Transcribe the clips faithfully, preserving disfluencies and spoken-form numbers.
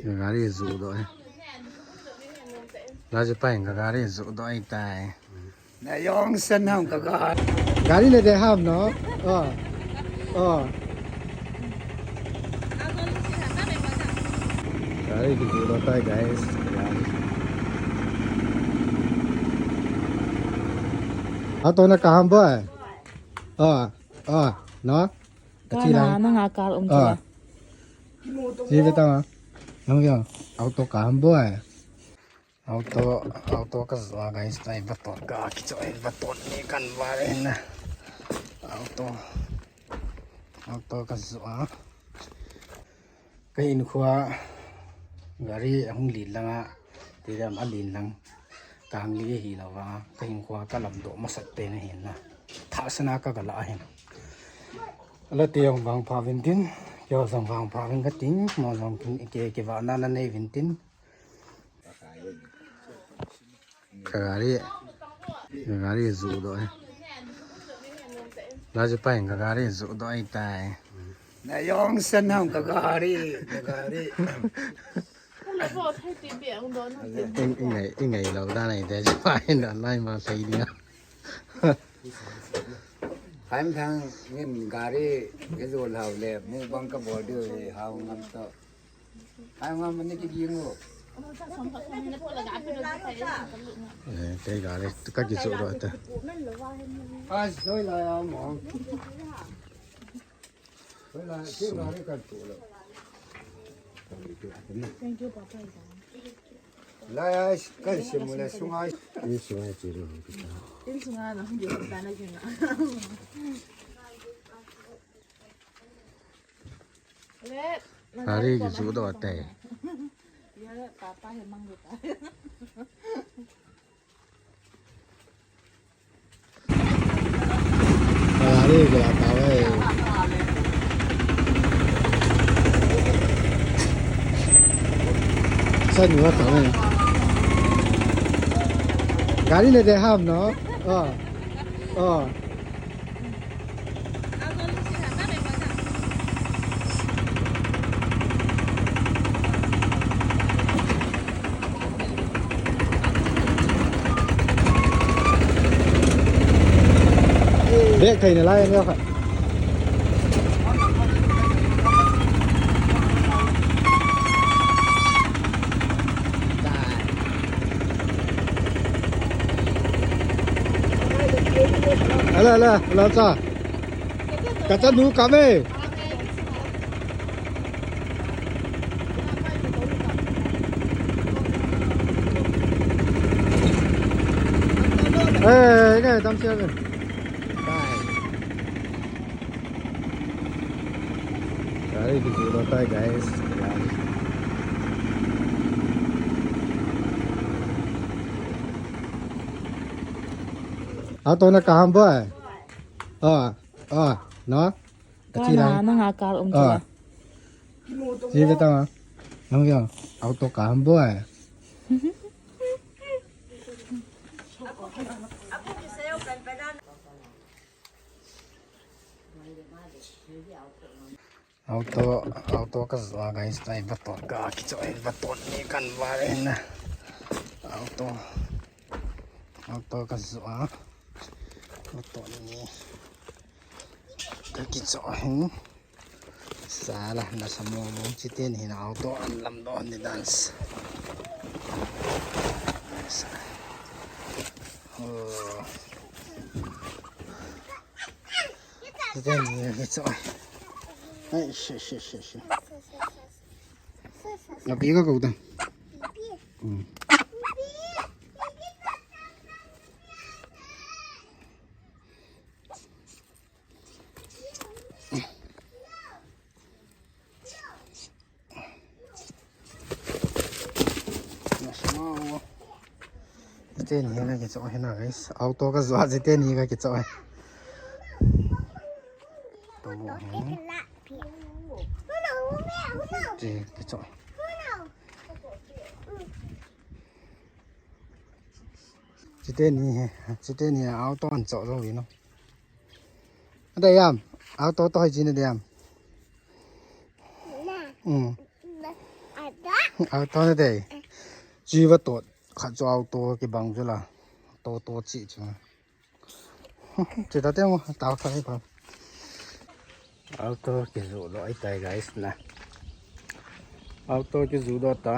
Ka gari juh doh e. Laji pa in ka gari juh doh e tai. Na jong san ham ka gari. Gari le de ham no? Oh. Oh. Gari kijuh doh tai guys. Auto na kaham boi. Oh. Oh. No? Kachi lang. Na nga kal um. Ah. Ji ve ta ma. Nang yo. Auto kaham boi. Auto, auto ka juh a guys, tai baton ka kichoh in, baton ni kan vale na. Auto, auto ka juh a. Ka hinkhoa gari ahung len lang a, ti dam a len lang. Ka hung len hilou va, ka hinkhoa ka lamdoh masat pen ahin na. Thah sana ka gala ahin. Ala te jong vangpha vin tin, kei jong vangpha vin ka tin, mo jong ke, kivahna na nei vin tin. Ka gari, ka gari juh doh e. Laji pa in ka gari juh doh e tai. Na jong san ham ka gari, ka gari. I, i ngai, i ngai lou dan ahi te, ji pa in da lai ma sei dia. Khan thang min gari, ke juh lou le, mu bang ka bol diu hi, hao ngam to. Ai, ma, mani ki ding o. Eh, kei gari, ka kijuh doh ta. Ai, soi la ya mo. Soi la, ki gari ka tu lo. Thank you, Papa. La ya, ka simu le sunga. Ni sunga chi lo. Ni sunga na, hung di ta na ki na. Hari kijuh doh tai. Hari kila tawai. San wa tawai. Gari le de ham no? Oh. Oh. Bek thei na lai neo kha. Ala, ala, ala cha. Ka chanu kame. Eh, ina dam sia ve. Bye. Gari kijuh doh tai, guys. Auto na kaham boi. Ah, ah, no? Ka na, na nga kal um. Ah. Ji ve ta ma. Nang yo, auto kaham boi. Auto, auto ka juh a guys, tai baton ka kichoh in, baton ni kan vale na. Auto, auto ka juh a, baton ni ka kichoh in. Sala na samo mo chiten hin auto an lamdoh ni dance. Oh. Chiten ni kichoh. Ai, shi, shi, shi, shi. Api ka kau ta. Hmm. Chiten ni ka kichoh hina guys. Auto ka juh a chiten ni ka kichoh. Tomo hi. Che kichoh. Chiten ni he. Chiten ni auto an choh jo vi no. Ada yam. Auto to hai chin ada yam. Hmm. Auto na dei. Chiva to khat chu auto kibang chu la. To to chi chu. Chi ta teng ta kha pa. Auto kizu lo ai tai guys na. Auto kizu do ta.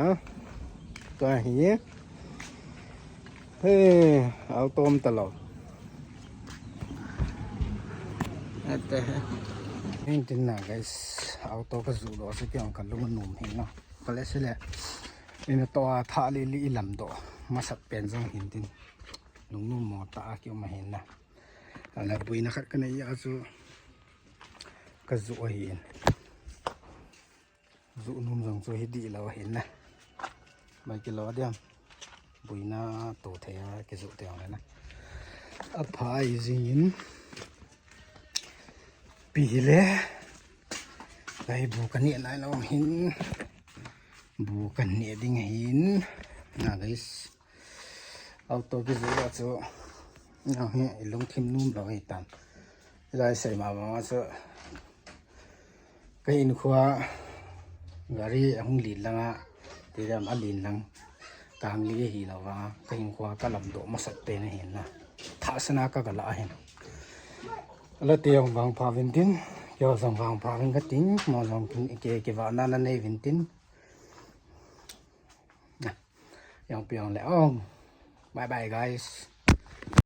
Ta hi. He, auto um ta lo. Ate. Hintin na guys, auto ka zu do se kiang ka lung num hin na. Ka le se le. Ina to a tha li li lam do. Masat pen jong hintin. Lung num mo ta a ki um hin na. Ala buina khat ka nei a chu ka zu a hin. Zu num jong chu hi di lo hin na. Mai ki lo diam. Buina to thei a ki zu te ang na. A phai jing in. Pi le. Lai bu ka ni nai lo hin. Bu ka ni ding hin. Na guys. Auto kizu la chu. Nang hi lungthim num lo hi tan. Lai sei ma ma chu. Ka hin khua gari ahung lin langa. Ti dam a lin lang. Kang li hi lo va. Ka hin khua ka lam do masat te na hin na. Tha sana ka gala hin. Ala te jong vang pha vin tin. Kyo jong vang pha vin ka tin. Mo jong kin ke ke va na na nei vin tin. Yang piang le ong. Bye bye guys.